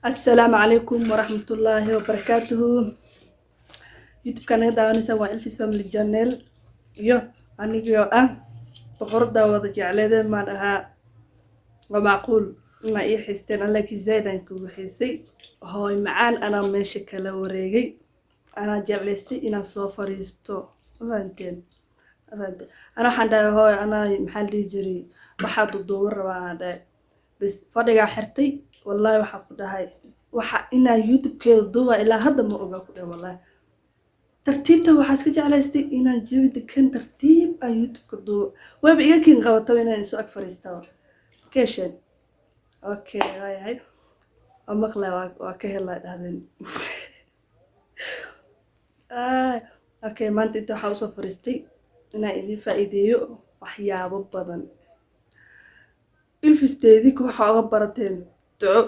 Asalaamu calaykum waraxmatullaahi wabarakaatuhu. YouTube-ka naga daawanaysa waa Elfis Family Channel iyo anigoo ah boqorada wada jecleede. Maan ahaa, waa macquul inaa ii xiisteen, an laakiin zaaid aan kugu xiisay. Hooy macaan, anaa meesha kala wareegay, anaa jeclaystay inaan soo fariisto. Ma fahanteen? Ma fahanteen? Ana waxaan dhahay, hooy, anaa maxaa la dhihi jiray, waxaa duduuban rabaa aan dhahay. Bas, fadhigaa xirtay. Wallaahi waxaa ku dhahay, waxa inaa YouTube-keeda duuba ilaa hadda ma ogaa ku dhahay. Wallaahi tartiibta waxaa iska jeclaystay inaan jawi degan tartiib aan YouTube-ka duubo. Wayba iga kiin qabataba inaan isu ag fariistaba. Keesheen, okay, waayahay, waa maqlay, waa ka helaa dhahdeen. Okay, maanta inta waxaa usoo fariistay inaan idiin faa'iideeyo waxyaabo badan. Ilfisteedii waxaa oga barateen duco,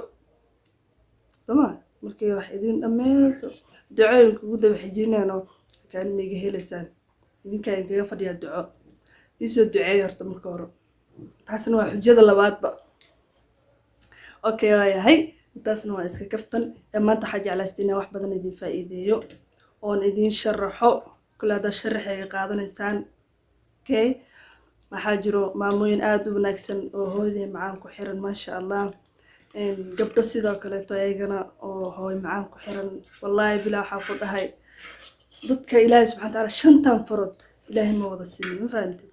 sooma? Markay wax idiin dhameyso, ducooyin kugu daba xijinayno kaan ma iga helaysaan? Idinkaa idinkaga fadhiyaa duco. Iisoo duceeya horta marka hore. Taasna waa xujada labaadba. Okay, waayahay, intaasna waa iska kaftan. Ee maanta waxaa jeclaystay inaan wax badan idin faa'iideeyo oon idin sharaxo. Kule haddaad sharaxayga qaadanaysaan. Okay, waxaa jiro maamooyin aada u wanaagsan oo hooyaday macaan ku xiran, maasha Allah. Gabdho sidoo kaleeto ayagana oo hooy macaan ku xiran. Wallaahi bilaa waxaa ku dhahay, dadka Ilaahay subxana watacaala shantan farood Ilaahay ma wada simin. Ma fahamtid?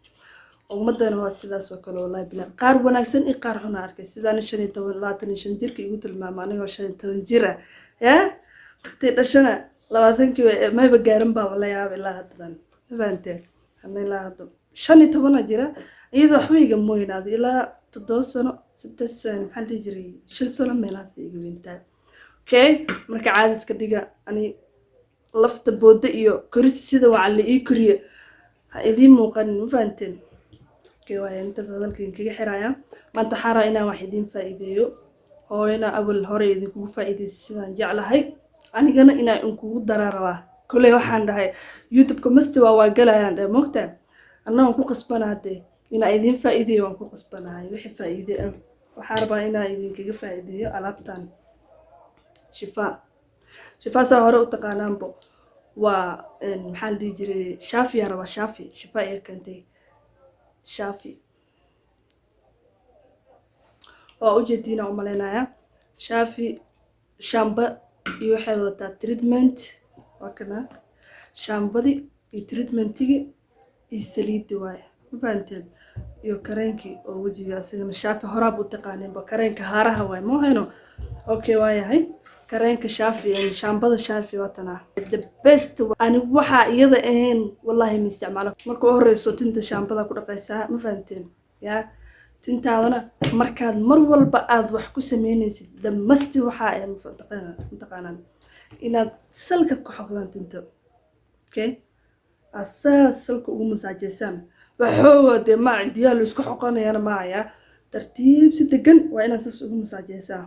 Ummadana waa sidaas oo kale. Wallaahi bilaa qaar wanaagsan iyo qaar xuna arkay. Sidaana 15, 25 jirka igu tilmaama anigoo 15 jir ah, yaa waqti dhashana 20-kii mayba gaaran baaba la yaaba ilaa haddadan. Ma fahanteen? Ama ilaa hadda 15-a jira, iyadoo waxba iga mooynaado ilaa 7 sano, 8 sano, maxaa la dhihi jiray, 5 sano meelahaas iga weyntaa. Okay, marka caadi iska dhiga. Ani lafta booda iyo korista sida wacan la ii koriye ha idiin muuqanin. Ma fahanteen? Okay, waaya, intaas hadalka idinkaga xiraaya. Maanta waxaa rabaa inaan wax idiin faa'iideeyo. Hooyana awal hore idinkugu faa'iideysay sidaan jeclahay, anigana inaan inkugu daraa rabaa. Koley waxaan dhahay YouTube-ka masti waa galayaan dhahay, moogtaa? Anna waan ku qasbanaa hadee inaan idiin faa'iideeyo, waan ku qasbanahay. Wixii faa'iide ah waxaa rabaa inaan idinkaga faa'iideeyo. Alaabtan Shifaa, Shifaa saa hore u taqaanaanbo waa, maxaa la dhihi jiray, Shaafi yaa rabaa. Shaafi, Shifaa iyo keentay Shaafi waa ujeediina umaleynaya. Shaafi shampoo iyo waxay wadataa treatment. Waa kana shaambadii iyo treatmentigii iyo saliiddi waaye. Ma fahanteen? Iyo kareenkii oo wejiga asigana Shaafi horaab u taqaaneenba, kareenka haaraha waaye mooheno. Okay, waayahay, kareenka Shaafi, shaambada Shaafi waa tanaa, the best. Ani waxaa iyada ahayn wallahi ma isticmaalo. Marka u horeyso tinta shaambada ku dhaqaysaa. Ma fahanteen? Yaa tintaadana markaad mar walba aad wax ku sameynaysid, the must waxaa ah mataqaanaan inaad salka ku xoqdaan tinta. Okay, asaas salka ugu masaajeysaan. Waxooga dee ma diyaa la isku xoqonayana maaya. Tartiib, si degan waa inaad saas ugu masaajeysaa.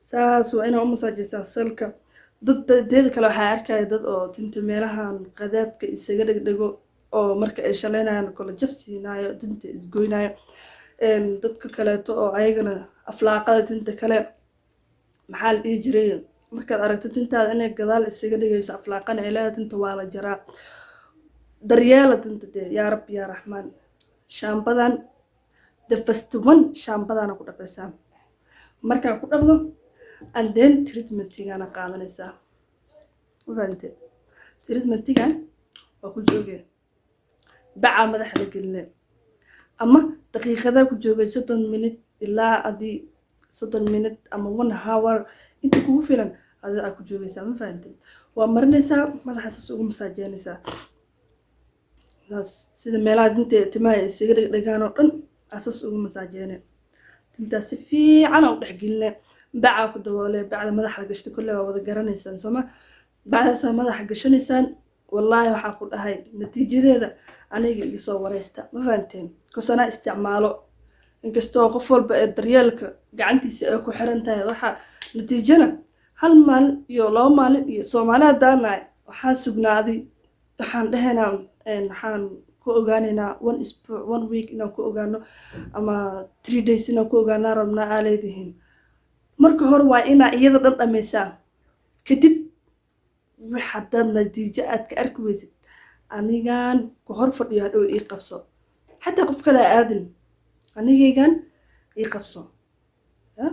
Saas waa inaad u masaajeysaa salka. Dad deeda kale waxaa arkaya dad oo tinta meelahan qadaadka isaga dhegdhego oo marka ay shaleynayaan kala jaf siinaayo, tinta isgoynayo. Dadka kaleeto oo ayagana aflaaqada tinta kale, maxaa la dhihi jiray, markaad aragto tintaada inay gadaal isaga dhigayso, aflaaqana ay leedahay, tinta waa la jaraa. Daryeela tinta dee. Yaa rabbi yaa raxmaan, shaambadan the first one, shaambadaana ku dhaqaysaa. Markaa ku dhaqdo and then treatmentigana qaadanaysaa. Ma fahante? Treatmentigan waa ku joogee, bacaa madaxa la geline ama daqiiqadaa ku joogay, 30 minute ilaa adii 30 minute ama one hour inta kugu filan adi aa ku joogaysaa. Ma fahante? Waa marinaysaa madaxa, saas ugu masaajeynaysaa, saas sida meelaha dinta timaha isaga dhegdhegaan oo dhan aa saas ugu masaajeene. Tintaas si fiican aa u dhexgeline, bacaa ku daboole. Bacda madaxa la gashta kolley waa wada garanaysaan, sooma? Bacdaasaa madaxa gashanaysaan. Wallaahi waxaa ku dhahay, natiijadeeda aniga iga soo wareysta. Ma fahanteen? Kos anaa isticmaalo. Inkastoo qof walba ee daryeelka gacantiisa ay ku xiran tahay, waxa natiijana hal maalin iyo 2 maalin iyo Soomaali haddaanahay waxaa sugnaaday. Waxaan dhahaynaa, waxaan ku ogaaneynaa one isbuuc, one week inaan ku ogaano ama 3 days inaan ku ogaanaa rabnaa aa leedihiin. Marka hore waa inaa iyada dhan dhammaysaa. Kadib wax haddaad natiijo aad ka arki weysid, anigaan ku hor fadhiyo hadhow ii qabso. Xataa qof kale ha aadin, anigaygan ii qabso. Ya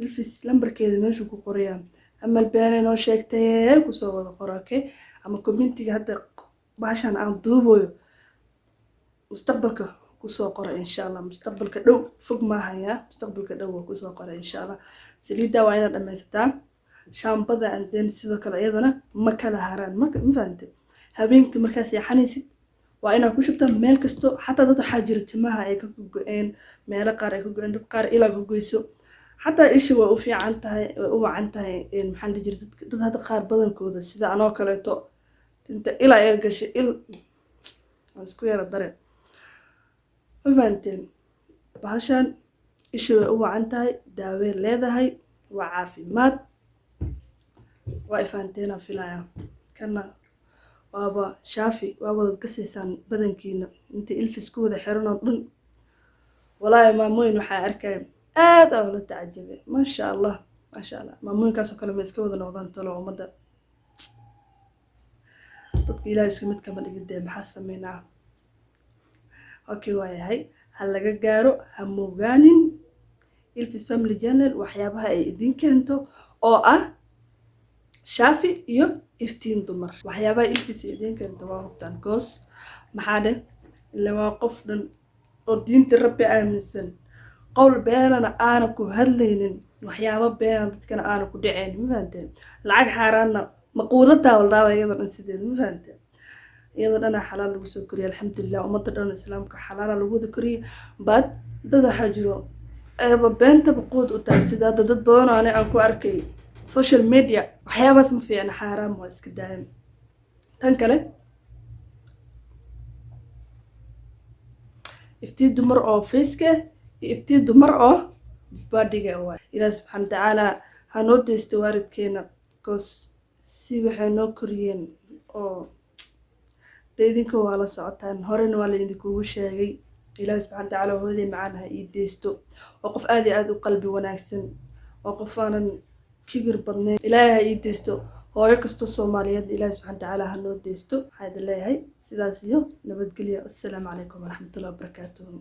Ilfis lambarkeeda meeshuu ku qorayaa. Amal Beene noo sheegtay kusoo wada qora, okay? Ama commentiga hadda baashan aan duubayo mustaqbalka kusoo qora, insha Allah. Mustaqbalka dhow, fog maaha, ya mustaqbalka dhow waa kusoo qora, insha Allah. Saliidda waa inaad dhammaysataa, shaambada, and then sidoo kale iyadana ma kala haraan. Ma fahantay? Habeenkii markaa seexanaysid waa inaad ku shubtaa meel kasto. Xataa dad waxaa jira timaha ay ka go-een, meelo qaar ay ka go-een, dad qaar ilaa ka goyso. Xataa isha way u fiican tahay, way u wacan tahay. Maxaa la dhihi jiray, dad hadda qaar badankooda sida anoo kaleeto tinta ilaa ay gashay, il waan isku yara dare. Ma fahanteen? Bahashan isha way u wacan tahay, daawey leedahay, waa caafimaad. Waa ifaanteenaa filaya. Kana waaba Shaafi, waa wada gasaysaan badankiina inta Ilfis ku wada xiran oo dhan. Walaahi maamooyin waxaa arkaya aad aa ula tacajabay. Maasha Allah, maasha Allah. Maamooyinkaasoo kale ma iska wada noqdaan talo? Ummadda dadka Ilaah isku mid kama dhigin dee, maxaa sameynaa? Okay, waayahay, ha laga gaaro. Ha moogaanin Ilfis Family Channel waxyaabaha ay idin keento oo ah Shaafi iyo Iftiin Dumar. Waxyaabaha Ilfis ay idin keento waa hubtaan goos. Maxaa dheh? Ila waa qof dhan oo diinta Rabbi aaminsan, qowl beenana aana ku hadlaynin, waxyaabo beena dadkana aana ku dhacayn. Ma fahanteen? Lacag xaaraanna maquudataa waldhaaba iyada dhan sideeda. Ma fahanteen? Iyada dhanaa xalaal lagu soo koriyay, alxamdulilah. Ummadda dhan islaamka xalaala lagu wada koriyay. But dad waxaa jiro eeba beentaba quud u tahay, sida hadda dad badan oo ani aan ku arkay social media. Waxyaabahaas ma fiicna, xaaraam waa, iska daaya. Tan kale, Iftiin Dumar oo faceka iyo Iftiin Dumar oo bodyga waay. Ilaah subxaana watacaala ha noo deysto waalidkeena, because si waxay noo koriyeen oo de idinka waa la socotaan, horena waa la idinkugu sheegay. Ilaahi subxana watacaala hooyaday macaan ha ii deysto. Waa qof aad iyo aad u qalbi wanaagsan, waa qof aanan kibir badnayn. Ilaahay ha ii deysto. Hooyo kasta Soomaaliyeed Ilaahi subxana watacaala ha noo deysto. Waxaa idin leeyahay sidaas iyo nabadgelya. Assalaamu calaykum waraxmatullahi wabarakaatuhu.